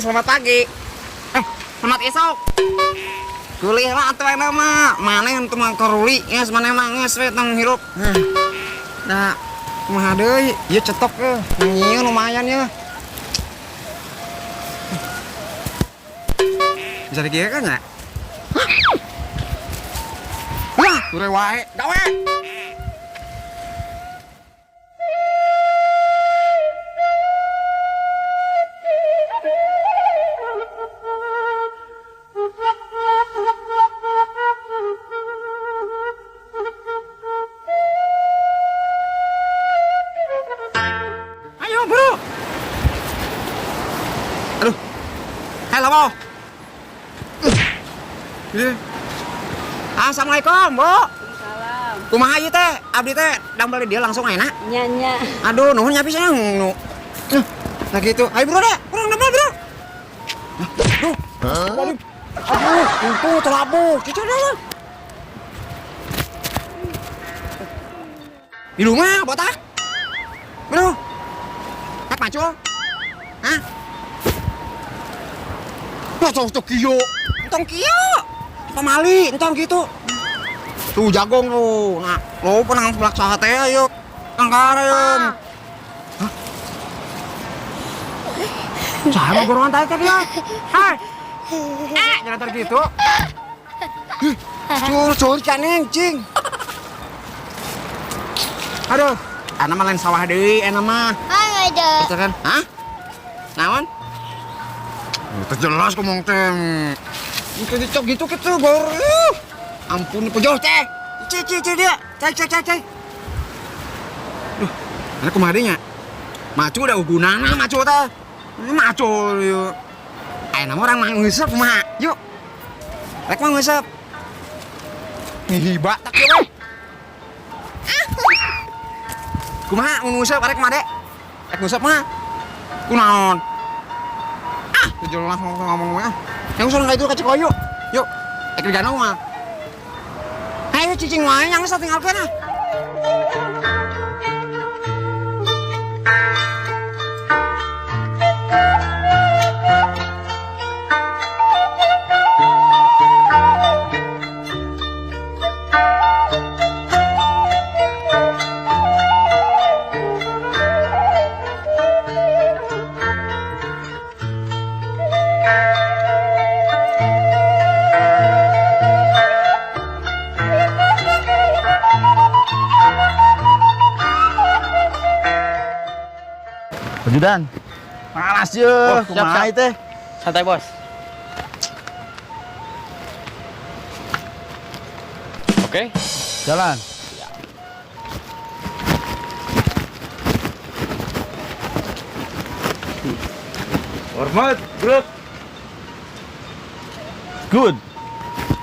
Selamat pagi. Selamat esok. Kuliah lah atuh eta mah. Maneh teu mah karuli geus maneh mah geus we tong hirup. Nah, kumaha deui? Ieu cetok euy. Nyieun lumayan ya. Bisa dikira kan ya? Wah, ture wae, gawe. Ayo, bro. Aduh. Halo, Bo. Assalamualaikum, Bu. Salam. Kumaha ieu teh? Abdi teh damel di dia langsung enak. Nya nya. Aduh, nuhun nya pisan nu. Nah gitu. Ayo bro deh, urang damel bro. Duh. Aduh, aduh, untung telabuh. Cucu dah. Di rumah botak. Bro. Kak macul. Hah? Wah, cok kieu. Entong kieu. Pamali, entong gitu. Tuh jagung tuh. Nah, lo penang sebelah saha teh ayo. Kangkaren. Hah? Saha mah gorongan tadi tadi ya? Hai. Jangan tar gitu. Ih, cur cur caneng cing. Aduh, ana mah lain sawah deui ana mah. Hai ada. Gitu kan? Hah? Naon? Itu jelas ngomong teh. Itu dicok gitu gitu gor. Ampun pejoh teh. Ci ci ci dia. Cai cai cai cai. Duh, ana kumaha deui nya? Macu udah gunana macu teh. Ini macu yuk. Ayeuna mah urang mah ngeuseup kumaha? Yuk. Rek mah ngeuseup. Ngihibak tak kieu we. Kumaha mun nguseup arek mah, Dek? Rek nguseup mah. Kunaon? Ah, jelas ngomong mah. Yang usul itu ka Cikoyu. Yuk. Rek digano mah. Ayo cicing wae yang geus tinggalkeun ah. Judan. Panas ye, Oh, siap, kumaha siap. teh? Santai, Bos. Oke. Jalan. Hormat, bro. Good.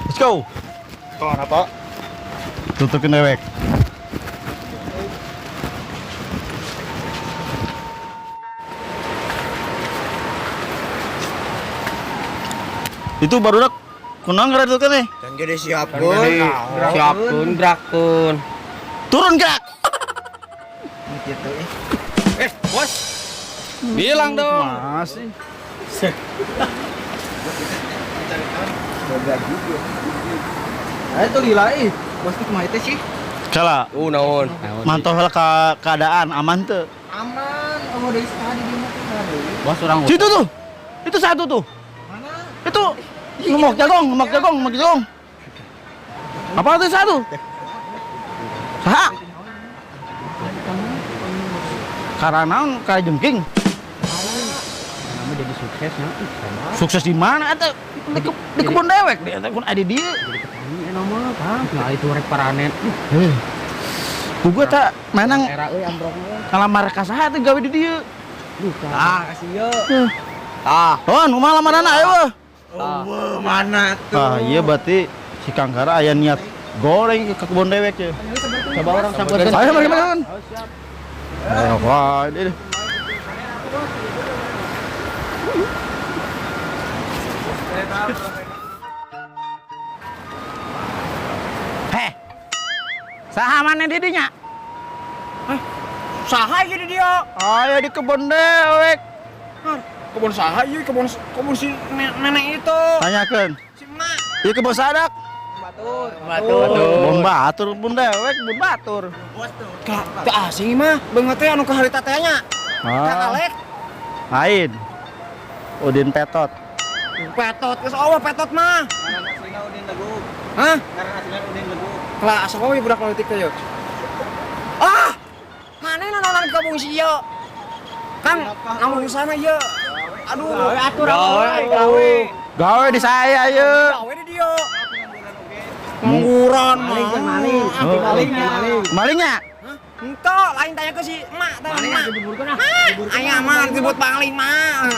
Let's go. Tolong apa? Tutupin dewek. Itu baru dak kunang gerak itu kan nih. Dan jadi siapkeun. Siapkeun, gerakkeun. Turun gerak. Bos. Bilang dong. Masih. Ayo tuh lila ih. Bos tuh kumaha teh sih? Kala, Naon. mantau heula ka keadaan aman teu. Aman, oh dari tadi dia mah tuh Bos urang. Situ tuh. Itu satu tuh. Mana? Itu ngemok jagung, ngemok jagung, ngemok jagung. Apa tuh satu? Saha? Karena kayak jengking. Nama jadi sukses ya. Sukses di mana eta? Di kebun dewek dia teh kun adi dieu. Jadi petani eta mah, Kang. Nah, itu rek paranen. Heh. Gua tak menang Era euy ambrok mah. ngalamar ka saha teh gawe di dieu. Ah, kasih yo. Ah, Oh, nu mah lamaranna ayo weh. Oh, mana tuh? Ah, iya berarti si Kang Kara aya niat goreng ke kebun dewek ya. coba orang sampeurkeun. Ayo mari mari. Ayo, wah, ini. Heh. Saha maneh di dinya? Saha ieu di dieu? Aya di kebun dewek. Kebun saha ieu, kebun kebun si nenek itu. Tanyakeun. Si emak. Ieu kebun sadak. Batur. Kebun batur, kebun dewek, kebun batur. Teu asing mah, beungeut teh anu ka harita teh nya. Kang Alek. Lain. Udin Petot. Petot geus eueuh petot mah. Ngaran aslina Udin Leguk. Hah? Ngaran aslina Udin Leguk. Kelah asa we budak politik teh yeuh. Ah! Mana nanaonan kebun si ieu? Kang, namun sana ieu. Aduh, atur gawe. Gawe di saya ieu. Gawe di dieu. Pengangguran Maling mah. maling. Maling, Malingnya? Ento, lain tanya ke si emak, tanya emak. Ayah mah disebut paling mah.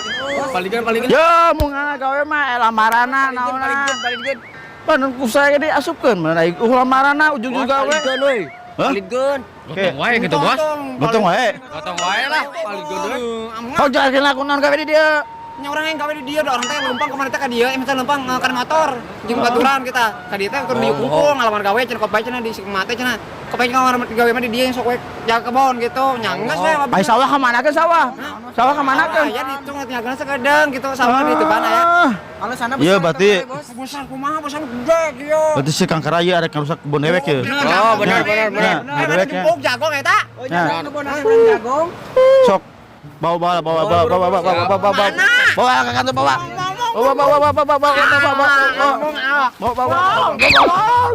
Palingkeun palingkeun. Yo, mun ngana gawe mah lamarana naonna. Palingkeun. Pan ku saya ge diasupkeun mana lamarana ujung-ujung gawe. Palingkeun euy. Hah? Palingkeun. Oke. Gotong wae gitu, Bos. Gotong wae. Gotong wae lah, palingkeun we. Kau jelaskeun aku naon gawe di dieu. Nya orang yang gawe di dieu, da orang teh leumpang kemana teh ka dieu, misalnya leumpang kana motor jeung baturan kita. Ka dieu teh keur dieu kumpul ngalamar gawe cenah kopai cenah di si emak teh cenah. Kopai ngalamar gawe mah di dieu sok we jaga kebon gitu. Nya geus we. Ai sawah ka mana keun sawah? Sawah ka mana keun? Aya di itu nyageuna sakedeung gitu sawah di depan aya. Kalau sana Iya, berarti Besar kumaha besar gede kieu. berarti si Kang Kara ieu arek ngarusak kebun dewek ye. Oh, bener, bener, bener. Bener, jempuk jago eta. Oh, Nah. jagung kebun jagung. Sok bawa bawa bawa bawa bawa bawa bawa bawa bawa bawa ke kantor bawa bawa bawa bawa bawa bawa bawa bawa bawa bawa bawa bawa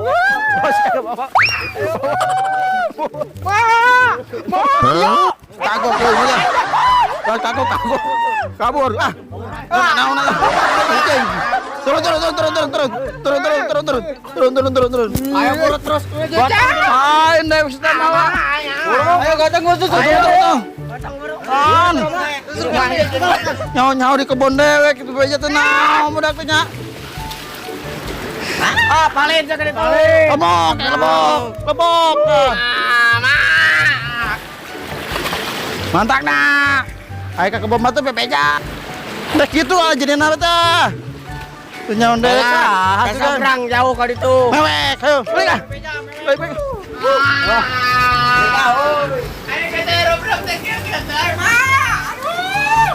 kagok kagok kagok kabur ah naon naon turun turun turun turun turun turun turun turun turun turun turun turun turun Ayo buru terus. ayo ndek sudah mawa Ayo gotong gotong. ayo kan nyawa nyawa di kebun dewek itu aja tenang budak teh nya. Ah, palin sagede palin. Lebok lebok lebok mantak nak ayo ke kebun batu bebeja teh kitu lah jadi napa teh teu nyawa dewek ah Sabrang jauh ka ditu. mewek ayo balik ah balik balik. Ayo kita robrok teh kieu kieu teh mah. Aduh.